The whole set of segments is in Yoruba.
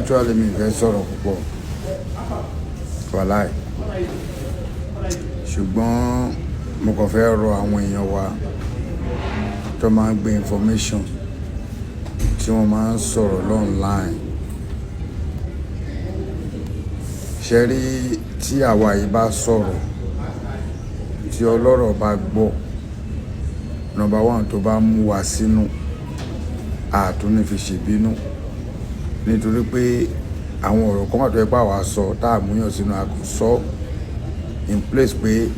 Actually, mi fẹ́ sọ̀rọ̀ púpọ̀, wàláì. Ṣùgbọ́n mo kàn fẹ́ rọ àwọn èèyàn wa tó máa ń gbé information, tí wọ́n máa ń sọ̀rọ̀ online. Ṣé rí tí àwa yìí bá sọ̀rọ̀, tí ọlọ́rọ̀ bá gbọ́, number one, tó bá mú wa sínú, a tún ní fi ṣèbínú. Nítorí pé àwọn ọ̀rọ̀ kan wà tó jẹ́ pé àwa sọ tá a mú yàn sínú, a kò sọ in place pé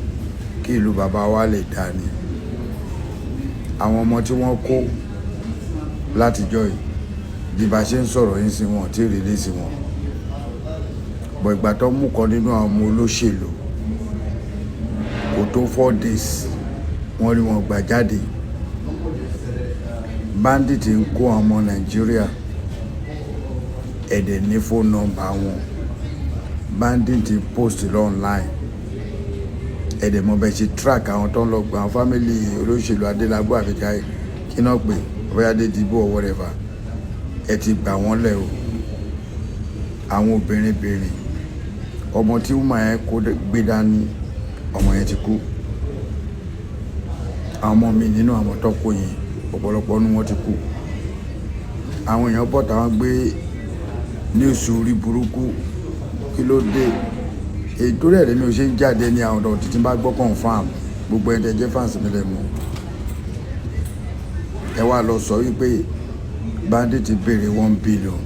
kí ìlú bàbá wa lè dà ní. Àwọn ọmọ tí wọ́n kó látijọ́ yìí, bí ba ṣe ń sọ̀rọ̀ yín sí wọn, tí release wọn. But ìgbà tó mú kan nínú àwọn ọmọ olóṣèlú, kò tó 4 days, wọ́n rí wọn gbà jáde. Bandit ń kó àwọn ọmọ Nàìjíríà, ẹ dẹ̀ ní phone number wọn. Bandit post lọ online. Ẹ dẹ̀ mọ̀ bẹ́ẹ̀ ṣe track àwọn tó ń lọ gba àwọn family olóṣèlú Adélabú àbí kí náà pè, bóyá Adédìbò or whatever. Ẹ ti gbà wọ́n lẹ̀ o. Àwọn obìnrin bìnrin, ọmọ tí woman yẹn kó gbé dání, ọmọ yẹn ti kú. Àwọn ọmọ mi nínú àwọn tó kó yẹn, ọ̀pọ̀lọpọ̀ nínú wọn ti kú. Àwọn èèyàn bọ̀ táwọn gbé news orí burúkú. Kí ló dé? Èyí tó rẹ̀ lèmi ò ṣe ń jáde ní àwọn ọ̀dọ́ títí bá gbọ́ confirm. Gbogbo ẹni tẹ́ jẹ́ fans mi lẹ mọ̀. Ẹ wá lọ sọ wípé bandit béèrè 1 billion.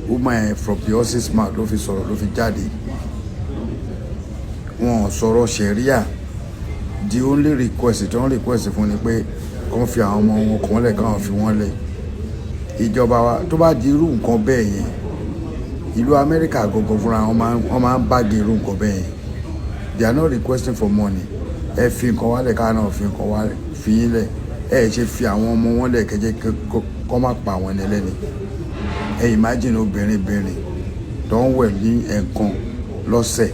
Woman yẹn, from the horse's mouth ló fi sọ̀rọ̀, ló fi jáde. Wọn ò sọ̀rọ̀ sẹ̀ríà. The only request tí wọ́n request fún ni pé wọ́n fi àwọn ọmọ wọn kàn lẹ̀, káwọn fi wọ́n lẹ̀. Ìjọba wa, tó bá di irú nǹkan bẹ́ẹ̀ yẹn, ìlú Amẹ́ríkà gangan fúnra wọn máa ń báàgì irú nǹkan bẹ́ẹ̀ yẹn. They are not requesting for money. Ẹ fi nǹkan wálẹ̀, káwọn náà fi nǹkan wálẹ̀ fi yín lẹ̀. Ẹ ṣe fi àwọn ọmọ wọn lẹ̀ kẹjẹ kọ́ má pa àwọn ẹni ẹlẹ́ni. Ẹ imagine obìnrin bìnrin tó ń wẹ̀ ní ẹ̀ẹ̀kan lọ́sẹ̀,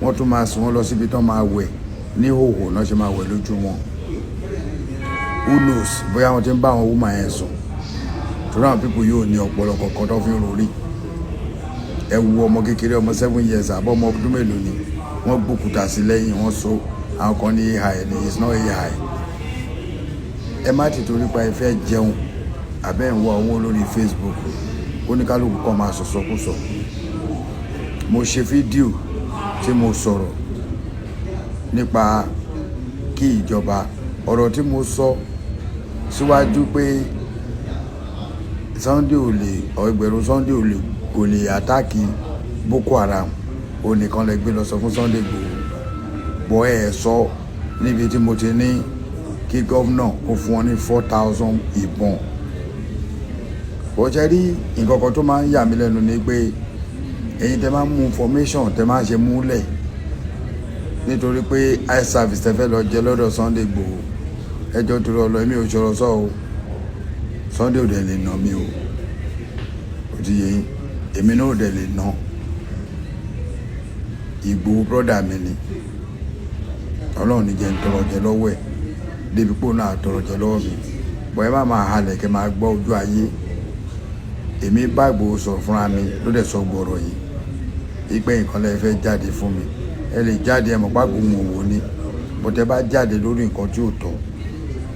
wọ́n tún máa sìn wọ́n lọ síbi tó máa wẹ̀ ní hòhò náà, ṣe máa wẹ̀ lójú wọn. Who knows bóyá wọ́n ti ń bá àwọn woman yẹn sùn? Torí àwọn people yóò ní ọpọlọ kọ̀ọ̀kan tó fi ń rorí. Ẹ wo ọmọ kékeré, ọmọ 7 years àbọ̀, ọmọ ọdún mélòó ni, wọ́n gbókùtà sí lẹ́yìn, wọ́n so. Àwọn kan ní AI ni. It's not AI. Ẹ má ti torí pa ẹ fẹ́ jẹun àbẹ́ ń wá owó lórí Facebook, oníkálukú kan máa sọ̀sọ́kùsọ. Mo ṣe fídíò tí mo sọ̀rọ̀ nípa kí ìjọba, ọ̀rọ̀ tí mo sọ síwájú pé Sunday ò lè, ẹgbẹ̀rún Sunday ò lè, kò lè attack Boko Haram. Ó nìkan lè gbé lọ sọ fún Sunday Igboho bọ́. Ẹ sọ níbi tí mo ti ní kí gómìnà kó fún wọn ní 4,000 ìbọn. Bó ṣe rí, nǹkan kan tó máa ń yà mí lẹ́nu ni pé ẹ̀yin tẹ́ máa ń mú information, tẹ́ máa ń ṣe múlẹ̀ nítorí pé eye service tẹ́ fẹ́ lọ jẹ lọ́dọ̀ Sunday Igboho. Ẹjọ́ torí ọlọ́, èmi ò ṣọ̀rọ̀ sọ o. Sunday ò dẹ̀ lè nà mí o. Ó ti yé yín, èmi náà ò dẹ̀ lè nà Ìgbòho. Brother mi ni. Ọlọ́run ní jẹ́ ń tọrọ jẹ lọ́wọ́ ẹ̀ débi pé òun náà tọrọ jẹ lọ́wọ́ mi bọ̀. Ẹ má máa halẹ̀ kẹ́ máa gbọ́ ojú ayé. Èmi bá Ìgbòho sọ̀rọ̀ fúnra mi, ló dẹ̀ sọ gbọ̀rọ̀ yìí ìpè nǹkan lẹ́yìn fẹ́ jáde fún mi. Ẹ lè jáde, ẹ mọ̀ pàgọ́ òun òwò ni bọ́tẹ́ bá jáde lórí nǹkan tí ò tọ́,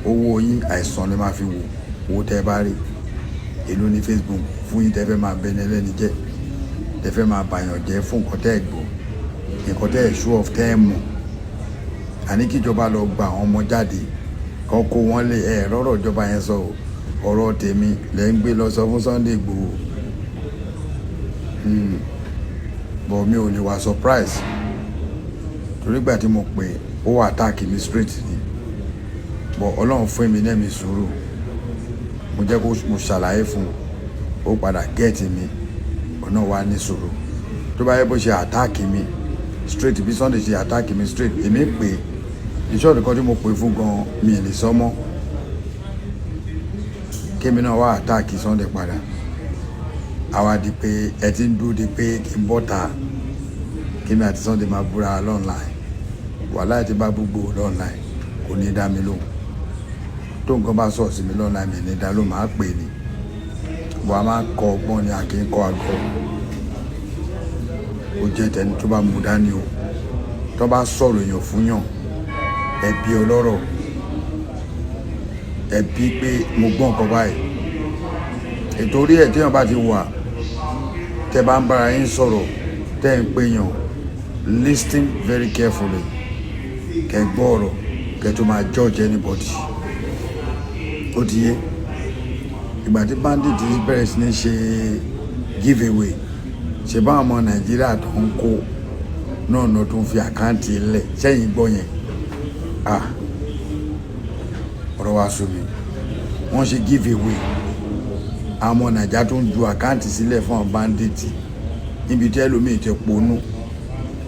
owó yín, àìsàn lè máa fi wò. Owó tẹ́ bá rí, èló ní Facebook fún yín tẹ́ fẹ́ máa bẹni ẹlẹ́ni jẹ́, tẹ́ fẹ́ máa bàyàn jẹ́ fún nǹkan tẹ́ ẹ̀ gbọ́, nǹkan tẹ́ ẹ̀ show off, tẹ́ ẹ̀ mọ̀? Àní kíjọba lọ gba àwọn ọmọ jáde, kọ́ kó wọn lé. Ẹ̀ rọ́rọ̀ ìjọba yẹn sọ o. Ọ̀rọ̀ tèmi lẹ́ ń gbé lọ sọ fún Sunday Igboho. But mi ò lè wá surprise, torí ìgbà tí mo pè, ó wà attack mi straight ni. But Ọlọ́run fún mi lẹ́mìí sùúrù. Mo jẹ́ kó mo ṣàlàyé fún un, ó padà get mi. Ọ̀nà wa ní sùúrù. Tó bá yẹ bó ṣe attack mi straight, bí Sunday ṣe attack mi straight, èmi pè é ìṣọ́ọ̀dù kan tí mo pè fún gan, mi ì lè sọ mọ́. Kémi náà wá attack Sunday padà, àwa di pé ẹ ti ń dúró di pé kí n bọ́ta, kémi àti Sunday máa búra online. Wàhálà tí bá gbogbo online, kò ní dá mi lóhùn. Tó nǹkan bá sọ̀ sí mi online, mi ní dá lóhùn, máa pè ní. Bó a máa ń kọ ọgbọ́n ni, a kì í kọ́ àgọ́. Ó jẹ́ tẹni tó bá mú dání o. Tó bá sọ̀rọ̀ èèyàn fún yàn, ẹbí ọlọ́rọ̀, ẹbí pé mo gbọ́ nǹkan báyìí. Ìtorí ẹ̀ téèyàn bá ti wà, tẹ́ bá ń bára yín sọ̀rọ̀, tẹ́ ń pè yàn, listen very carefully. Kẹ́ gbọ́ ọ̀rọ̀, kẹ́ tó máa judge anybody. Ó ti yé. Ìgbà tí bandit bẹ̀rẹ̀ sí ní ṣe give away, ṣe bá ọmọ Nàìjíríà tó ń kó náà náà tó ń fi account lẹ̀ sẹ́yìn gbọ́ yẹn. Ah, ọ̀rọ̀ wa sú mi. Wọ́n ṣe give away, àwọn ọmọ Nàìjíríà tó ń ju account sílẹ̀ fún àwọn bandit, níbi tí ẹlòmíì ti ponú.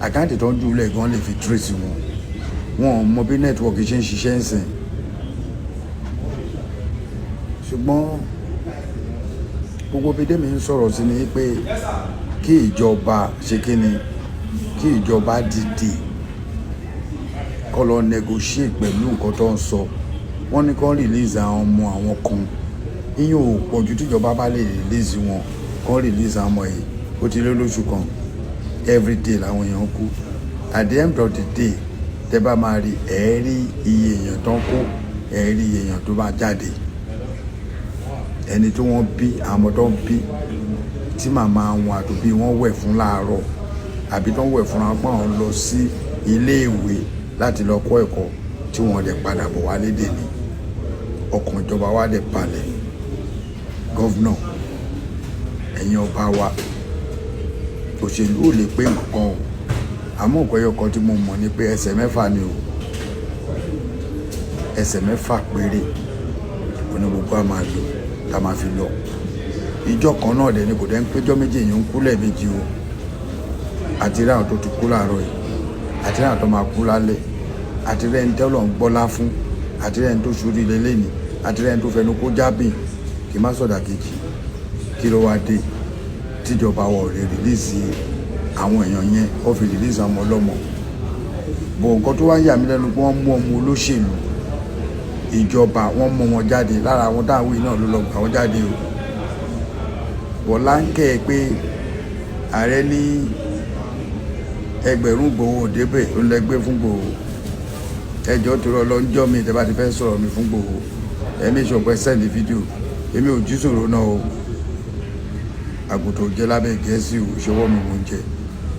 Account tó ń jù lẹ̀ gan lè fi trace wọn. Wọn ò mọ bí network ṣe ń ṣiṣẹ́ ń sìn. Ṣùgbọ́n gbogbo bí tèmi ń sọ̀rọ̀ sí ni pé kí ìjọba ṣe kí ni, kí ìjọba dìde kó lọ negotiate pẹ̀lú nǹkan tó ń sọ. Wọ́n ní kó release àwọn ọmọ àwọn kan. Ìyẹn ò pọ̀jù. Tíjọba bá lè release wọn, kó release àwọn ọmọ yìí. Ó ti lé lóṣù kan, everyday làwọn èèyàn kú. At the end of the day, tẹ́ bá máa rí, ẹ̀ rí iye èèyàn tó ń kó, ẹ̀ rí iye èèyàn tó bá jáde. Ẹni tí wọ́n bí, àwọn ọmọ tó ń bí, tí màmá wọn àtòbí wọn wẹ̀ fún láàárọ̀, àbí tó ń wẹ̀ fúnra wọn pé àwọn lọ sí iléèwé láti lọ kọ́ ẹ̀kọ́, tí wọ́n dẹ̀ padà bọ̀ wálé dè ní ọkàn ìjọba wa dẹ̀ balẹ̀. Governor, ẹ̀yin ọba wa, òṣèlú ò lè pé nǹkan o. Àmọ́ nǹkan ẹyọ kan tí mo mọ̀ ni pé ẹsẹ̀ 6 ni o, ẹsẹ̀ 6 péré òní gbogbo a máa lò tá a máa fi lọ. Ìjọ kan náà dẹ̀ ni kò dẹ́ ń péjọ́ méjì, èèyàn ń kú lẹ́ẹ̀mejì o. Àti rí àwọn tó ti kú láàárọ̀ yìí, àti rí àwọn tó máa kú lálẹ́, àti rí ẹni tẹ́lọ̀ ń gbọ́lá fún, àti rí ẹni tó ṣorí lélẹ́ni, àti rí ẹni tó fẹnu kó jábìn kì í má sọ̀dà kejì. Kí ló wá dé tíjọba wa ò lè release àwọn èèyàn yẹn, ó fi release àwọn ọlọ́mọ bọ̀? Nǹkan tó wá ń yà mí lẹ́nu pé wọ́n mú ọmọ olóṣèlú ìjọba, wọ́n mú wọn jáde. Lára àwọn táwọn yìí náà ló lọ gbà wọ́n jáde o. Bọ̀lá ń kẹ́ ẹ pé ààrẹ ní ẹgbẹ̀rún Ìgbòho débẹ̀, ó lẹ́gbẹ́ fún Ìgbòho. Ẹjọ́ tó rọ lọ ń jọ́ mi, ìtẹ́ bá ti fẹ́ sọ̀rọ̀ mi fún Ìgbòho, ẹ make sure pé send fídíò. Èmi ò jí sòrò náà o. Àgùntàn ò jẹ́ lábẹ́ Gẹ̀ẹ́sì o, ìṣọwọ́ mi mò ń jẹ.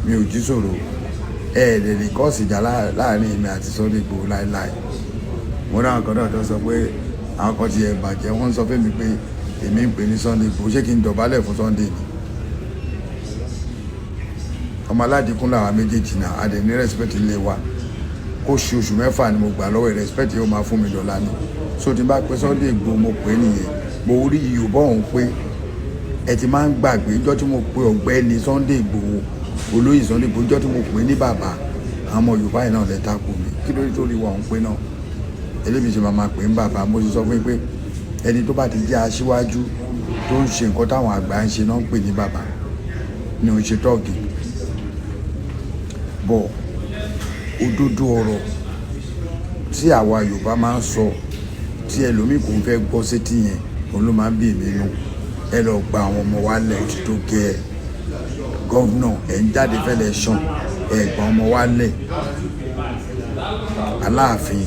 Mi ò jí sòrò. Ẹ ẹ̀ lè lè cause ìjà láàrin èmi àti Sunday Igboho láéláé. Mo ní àwọn kan náà tó sọ pé àwọn kan ti ẹ̀ bàjẹ́. Wọ́n ń sọ fún mi pé èmi ń pè ní Sunday Igboho. Ṣé kí n dọ̀bálẹ̀ fún Sunday ni? Ọmọ aládìkún làwọn méjèèjì náà. A dẹ̀ ní respect ilé wa. Kó ṣe oṣù 6 ni mo gbà lọ́wọ́ ẹ̀, respect yóò máa fún mi dọ̀la ni. So tí n bá pẹ́ Sunday Igboho, mo pè é nìyẹn. Mo rí Yorùbá òun pé ẹ ti máa ń gbàgbé ìjọ́ tí mo pe ọ̀gbẹ́ni Sunday Igboho, olóyè Sunday Igboho, ìjọ́ tí mo pè é ní bàbá. Àwọn ọmọ Yorùbá yìí náà lẹ takò mi. Kí ló dé tó rí wa òun pé náà eléyìí ṣe máa pè é ní bàbá? Mo ti sọ fún yín pé ẹni tó bá ti jẹ́ aṣíwájú, tó ń ṣe nǹkan táwọn àgbà ń ṣe náà ń pè ní bàbá. Ní òun ṣe tọ́ọ̀gì bọ̀. Òdodo ọ̀rọ̀ tí àwa Yorùbá máa ń sọ, tí ẹlòmíì kò ń fẹ́ gbọ́ sétí yẹn, òun ló máa ń bí èmi nú. Ẹ lọ gba àwọn ọmọ wa lẹ̀ òtítọ́ gẹ́ ẹ. Governor, ẹ̀ ń jáde fẹ́lẹ̀ ṣàn, ẹ̀ gba ọmọ wa lẹ̀. Aláàfin,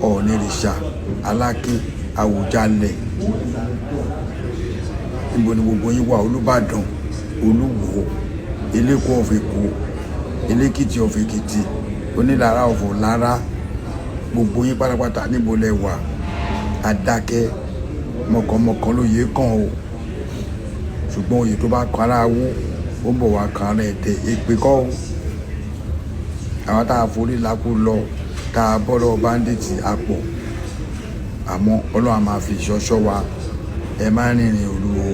Ọ̀ọ̀nìrìṣà, Aláké, Àwùjalẹ̀, níbo ni gbogbo yín wà? Olúbàdàn, Olúwo, Eléko of Èkó, Elékìtì of Èkìtì, Onílára of Ọ̀lára, gbogbo yín pátápátá, níbo lẹ wà? Adákẹ́ mọ̀kànmọ̀kàn lóye kàn o. Ṣùgbọ́n oyè tó bá kan ara wó, ó ń bọ̀ wá kan ara ẹ̀tẹ̀. Èpè kọ́ o. Àwọn tá a forí lakú lọ, tá a bọ́ lọ́wọ́ bandit àpọ̀, àmọ́ Ọlọ́run á máa fi ìṣọ́ wa. Ẹ má rìnrìn òru o.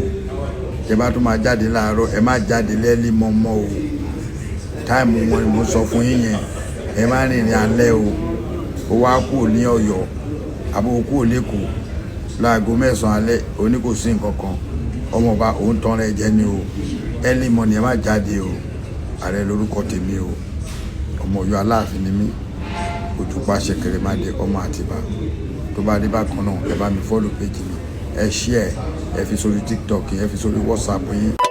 Ẹ bá tún máa jáde láàárọ̀, ẹ má jáde lẹ́lí mọ́mọ́ o. Time wọn ni mo sọ fún yín yẹn. Ẹ má rìnrìn alẹ́ o. Ó wá kúrò ní Ọ̀yọ́ àbò kúrò lẹ́kọ̀ọ́ láago 9 alẹ́, òní kò sí nǹkan kan. Ọmọọba òun tán rẹ jẹ ni o. Early morning, ẹ má jáde o. Ààrẹ lórúkọ tèmi o. Ọmọ Ọ̀yọ́ Aláàfin ni mí. Òjùpá ṣẹ̀kẹ̀rẹ̀ má dé ọmọ Àtìbà. Tó bá dé bákan náà, ẹ bá mi follow page mi, ẹ share. Ẹ fi sórí TikTok yín, ẹ fi sórí WhatsApp yín.